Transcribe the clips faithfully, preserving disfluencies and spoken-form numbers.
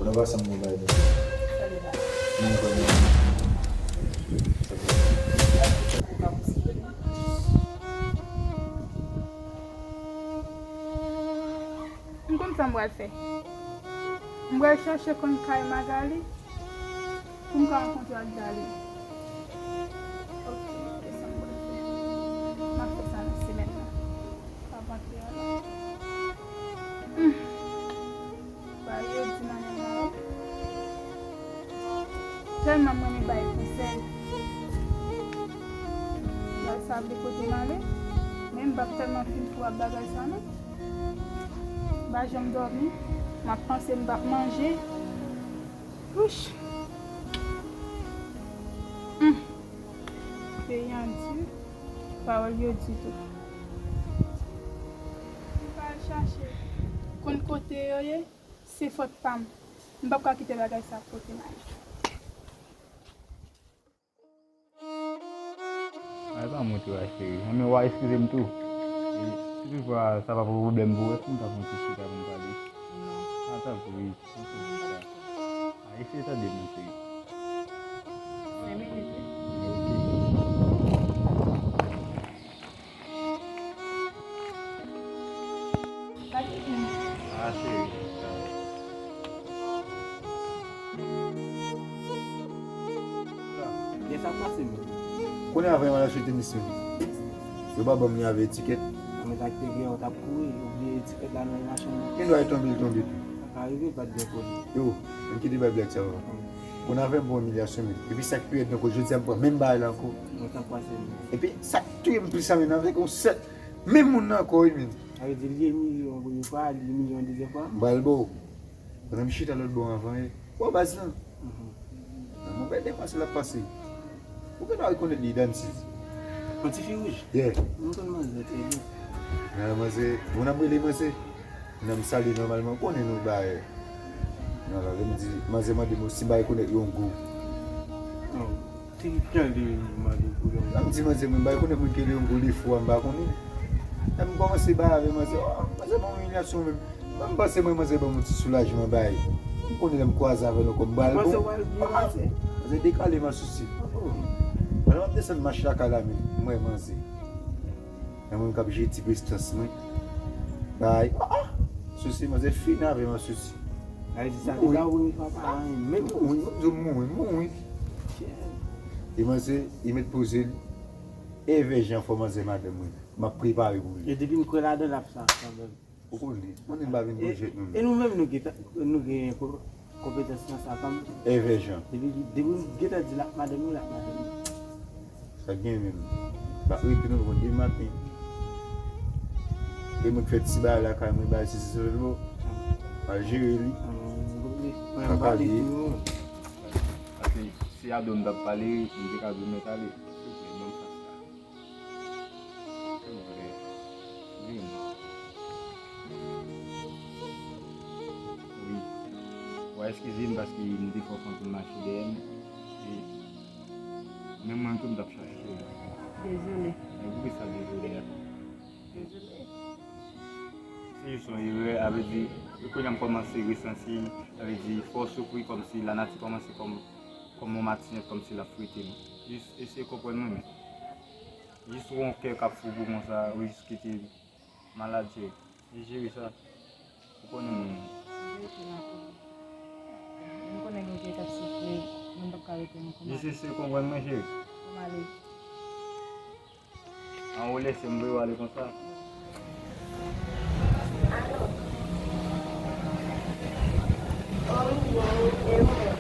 Anba sa m gen bagay pou mwen. Mwen konn. M konn sa m pral fè. M pral chache konn kay Magali pou m ka rankontre ak Dali. Ok, se sa m pral fè. M ap fè sa nan semèn nan. Pa vantre a la. Hmm. Bagay yo di nan men mwen wi. Tèlman m renmen bay konsèy. Bagay sa vle pote m ale. Men m p ap tèlman fin fou ak bagay sa non. M pa janm dòmi. M ap panse m p ap manje. Wouch. Hmm. Peyi an di. Pawòl yo di tou. M pa al chache konn kote yo ye, se fòt pa m. M p ap ka kite bagay sa pote m ale. Ay, pa montre w, cheri. Anben, w a eskize m tou. E, si toutfwa sa pa pran pwoblèm pou ou, èske m ka fè yon ti chita pou n pale? Non. Atanpri, yon ti chita. A, eseye tande m, cheri. Senk minit, wi. Ok. Ah, cheri. Gen sa k pase menm? Kounye a vrèman l ap chite misye. Yo pa ban m li avè etikèt. Mwen sa k te gen, ou t ap kouri, ou bliye etikèt la nan machin nan. Gen dwa e tonbe, l tonbe tou. Sa ka rive, pa t gen pwoblèm. Yo, ann kite bay blag sa yo. Kounye a vrèman bon imilyasyon menm. Epi sa k pi rèd nan kou, jodi a m pran menm bagay la ankò. Mwen sa k pase menm. Epi sa k touye m plis la menm avèk yon sèl menm moun nan ankò wi menm. Sa vle di l ye milyon premye fwa, li milyon dezyèm fwa. M pral ba w. Pandan m chita lòt bò anvan e. Wè baz lan. Nan move depase l ap pase. Ou gentan rekonèt li, Dansiz. Yon ti fi wouj? Yeah. M konn manzè trè byen. Nan manzè, moun ap rele manzè. Nan m salye nòmalman, ou konnen nou bay. Nan la, lè m di, manzè mande m si m pa rekonèt yon gou. Ti jan de mande pou yon. Lè m di manzè mwen, m pa rekonèt moun ki rele yon gou, li fou a, m pa konnen. Lè m kòmanse bay avè manzè, oh, manzè ban m imilyasyon menm. Mwen m panse mwen manzè ban m yon ti soulajman bay. M konnen lè m kwaze avè l ankò m pral bon. Manzè dekale m a sousi. Pandan m ap desann mach lakay la menm, m wè manzè. Nan mwen k ap jere ti prestans mwen. Bay, ah, ah. Sousi manzè fin avè m a sousi. Ay di sa deja wi, papa, menm wi, m di mouri, mouri. E manzè, li met poze l. Evè jan fò manzè madanm mwen. M ap prepare pou li. E depi m kwè ladan l ap sa kanmenm. Ou konnen, konnen m pa vin pou jwèt non. E nou menm nou gen, nou gen ko-, konpetans nan sa kanmenm. Evè jan. Depi, depi m gentan di l ap madanm ou, l ap madanm ou. Sa gen menm. M ap rete nan ronde maten. E mwen k fè ti bagay lakay mwen, bagay sesi sesi lo. M al jere li. Mwen m pale tou. Paske si Ado m t ap pale, m te ka di w mèt ale. Silvouplè, ban m chans la. Silvouplè. Vin. Wi. W a eskize m paske m te fè w konn pou mache dèyè m. E menm mwen tou m t ap chache w. Dezole. Men poukisa dezole a? Dezole. Se jis yon erè, a vle di, kounye a m kòmanse resanti, a vle di, fò w soufri kòmsi lanati kòmanse kòm, kòm yon matinèt, kòmsi l ap frite m. Jis eseye konprann mwen, men. Jis wè yon kè k ap fou pou konsa, ou jis kite malad, cheri. Jis jere sa. Ou konnen moun. Jere tou nan kou. M konnen gen kè k ap soufri, men m p ap ka rete non kòman. Jis eseye konprann mwen, cheri. Kòman ale? An ou lese m voye w ale konsa? Alo? O wi, byen, e ou menm?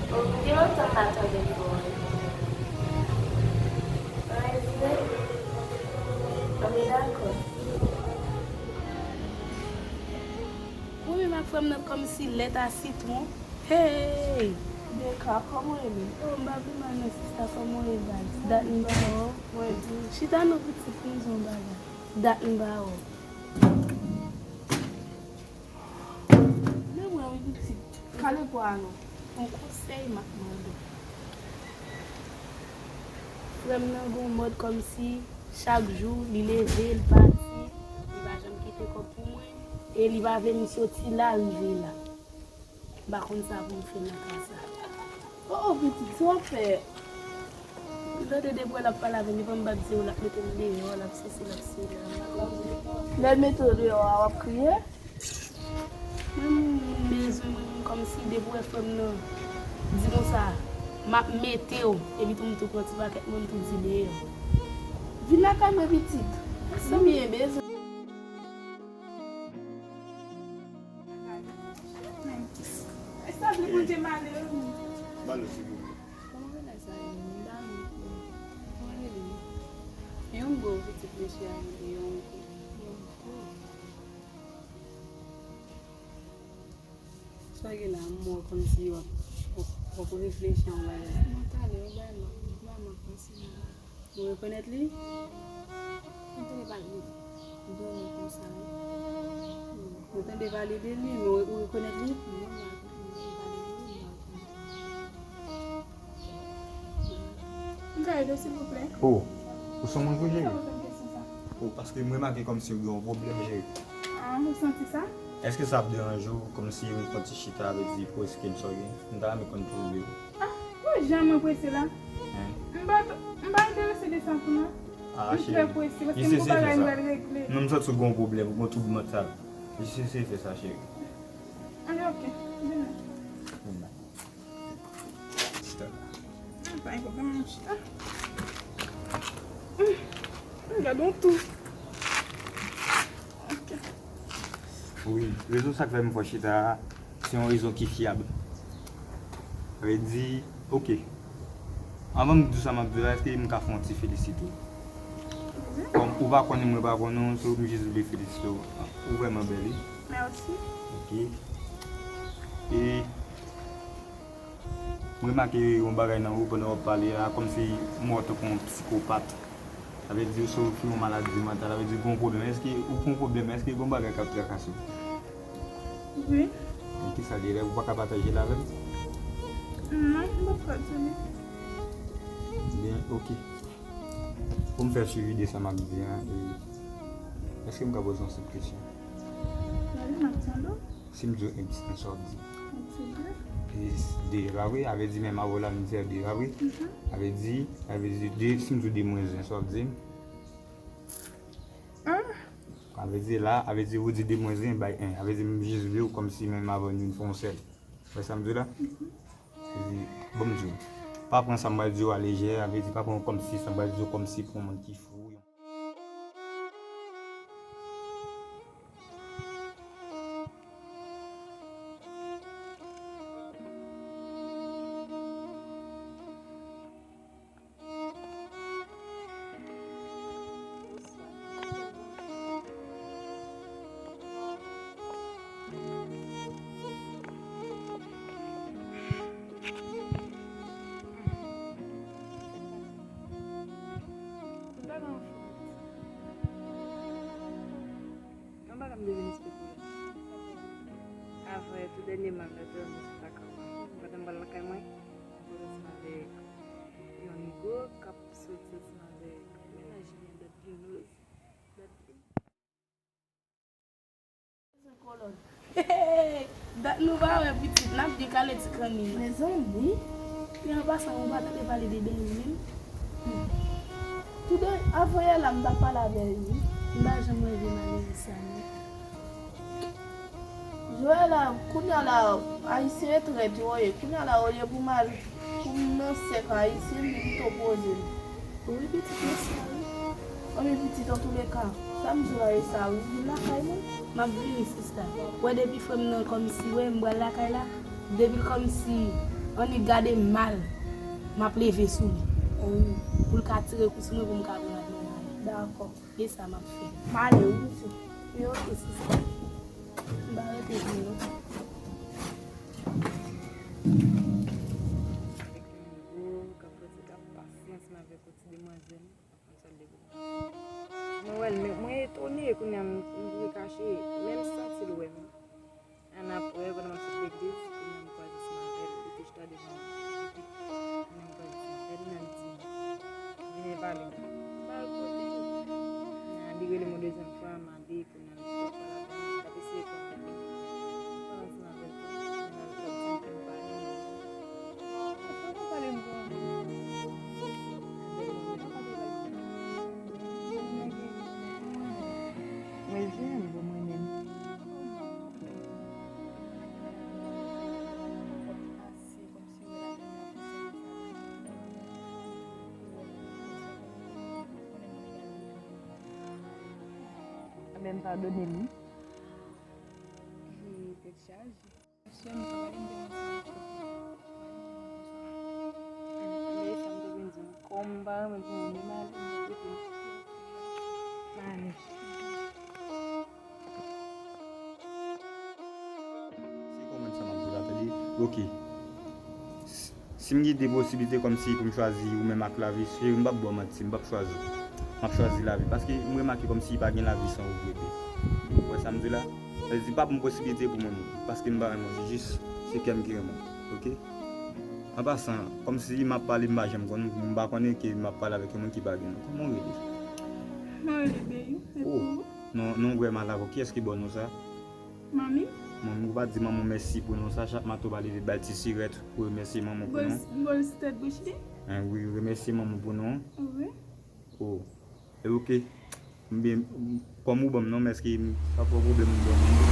O, m gen lontan m pa tande vwa w. An, e vre? An, men dakò. Ou menm ak frè m nan kòmsi lèt a sitwon. Hey! Beka, kòman w ye menm? Oh, m pa pi mal non sista, kòman w ye baz? Dat m pa wè w. Mwen tou. Chita non pitit, pou m di w yon bagay. Dat m pa wè w. Men mwen wi pitit. Kale pwa a non. Yon konsèy m ap mande w. Frè m nan gon mòd kòmsi chak jou li leve, l pati, li pa janm kite kòb pou mwen, e li pa vle m soti la, rive la. M pa konn sa pou m fè nan ka sa. Oh, oh, pitit, sa w ap fè? M tande depi w ap pale avè m, depi m pa di w, l ap mete m deyò, l ap sesi, l ap sela. Lè l mete w deyò a, w ap kriye? Mwen, m bezwen mwen menm kòmsi depi w wè frè m nan di nou sa, m ap mete w, epi tou m tou pran ti pakèt mwen, m tou di deyò. Vin lakay mwen, pitit. Zanmi, e bezwen. Establi pou te male. Ba l, silvouplè. Kòman bagay sa ye? M pa konn. Kòman rele? Yon gwo pitit mesye a rele yon gwo. Yon gwo. Sa gen la, m wè kòmsi w ap, w ap, w ap reflechi a yon bagay. Mwen talè, yon bagay m ap, m ap panse nan. Ou rekonèt li? Mwen tande pale de li. Mwen tande pale de li, men ou, ou rekonèt li? Non, mwen pa rekonèt li, mwen pa rekonèt li. M ka ede w, silvouplè? Oh, ou se mwen vre, cheri? Sa w ap fè m kesyon sa? Oh, paske m remake kòmsi w gen yon pwoblèm, cheri. Ah, ou santi sa? Èske sa ap deranje w, kòmsi m fè yon ti chita, vle di, pou eksplike m sa w gen? M ta renmen konn tou de. Ah, pou jan mwen prese la. Hein? M pa, m pa enterese de sa pou nou. Ah, m trè prese, paske m gon bagay m pral regle. Non, m santi w gen yon pwoblèm, ou gen yon twoub mantal. Jis eseye fè sa, cheri. Ale, ok. Vin la. Vin la. Chita la. Ah, pa gen pwoblèm, m chita. Hum, hum, gade yon tou. Ok. Wi, rezon sa k fè m fè chita a, se yon rezon ki fyab. Sa vle di, ok. Anvan m di sa m ap di la, èske m ka fè yon ti felisite w? Wi. Kòm ou pa konnen mwen pa konnen w, so m jis vle felisite w. Ou vrèman bèl, wi. Mèsi. Ok. E Mwen remake yon bagay nan ou pandan w ap pale a, kòmsi m wè w tankou yon psikopat. Sa vle di, ou soufri yon maladi mantal, sa vle di, gen yon pwoblèm. Èske ou gen yon pwoblèm? Èske gen yon bagay k ap trakase w? Wi. Men kisa li ye, ou pa ka pataje l avè m? Non, m p ap pataje. Byen, ok. Pou m fè swivi de sa m ap di a, e, èske m ka poze yon senp kesyon? Wi, m ap tande w. Si m di w X, sa w ap di? X de. X de, pa vre? A vle di menm avè w la, m di de, pa vre? Mhm. A vle di, a vle di de, si m di w de mwens en, sa w ap di m? An? A vle di la, a vle di ou di de mwens en, bay en. A vle di m jis vle w kòmsi menm avè w nou fè yon sèl. Wè sa m di w la? Mhm. Sa vle di, bon, m di w, pa pran sa m pral di w a lejè, a vle di, pa pran kòmsi sa m pral di w kòmsi pou yon moun ki fou. Yon bagay m te vin eksplike w. Avè tou dènyèman m nan dòmi sou lakay mwen. Pandan m pral lakay mwen, m pral ansanm avèk yon nigo k ap soti ansanm avèk mennaj li an, dat vin louz. Dat vin. Bezwen kolòn. Dat nou pa wè pitit, n ap dekale ti kanni. Mezanmi. E an pasan, ou pa tande pale de Benji menm? Hmm. Toude, avanyè la, m t ap pale avè l, wi. M pa janm reve malere sa, non. Joëla, kounye a la, Ayisyen e trèt yo ye. Kounye a la, olye pou m al, pou m nan sèk Ayisyen, m pito poze m. Wi, pitit, e sa, wi. Anben, pitit, antouleka, sa m di w la, e sa, wi. Vin lakay mwen. M ap vini, sista. Wè, depi frè m nan kòmsi, wè, m pral lakay la. Depi l kòmsi, annik gade m mal, m ap leve sou li. Wi. Pou l ka tire kou sou mwen, pou m ka pran l al lakay. Dakò. E sa m ap fè. M ale, wi, pitit. Yo, ok, sista. M pa rete vini, non. Avèk yon nigo k ap fè ti k ap pase ansanm avèk yon ti demwazèl, m ap konn sa l dekouvri. Mwen wè l, men mwen etone kounye a, m, m vle kache, men m santi l wè m. Annapre, pandan m ap sot legliz, kounye a m kwaze ansanm avè l, li te chita devan yon boutik. Kounye a m kwaze ansanm avè l, li di m, vin pale. M al kote l. Kounye a li rele m yon dezyèm fwa, m ale, kounye a m di w ap pale avè m. M padone m wi. Hmm, tèt chaje. Sè m pa pale m te konn sa. Anmwey, sa m te vin di w. Kòm m pa renmen pou moun, m ale, m rete. M ale. Se kòman sa m ap di la, tande? Ok. Si m gen de posiblite kòmsi pou m chwazi ou menm ak lavi, cheri, m p ap ba w manti, m p ap chwazi w. M ap chwazi lavi. Paske m remake kòmsi pa gen lavi san ou vre vre. Ou wè sa m di la? Sa vle di pa pou m posiblite pou mwen menm. Paske m pa renmen w, se jis se kè m ki renmen w. Ok? An pasan, kòmsi m ap pale, m pa janm konn, m pa konnen ke m ap pale avèk yon moun ki pa gen non. Kòman w rele? Mwen rele Beyou. E pou ou? Non, non, vrèman la, kiyès ki ba w non sa? Manmi? Manmi, ou pa di manman w mèsi pou non sa, chak maten w pa leve bay ti sirèt pou remèsye manman w pou non? Bòl tèt bouch li? Hein, wi, remèsye manman w pou non. Wi. Oh. E ok. Mwen, kòm ou ban m non, men èske sa pa pwoblèm ou ban m non?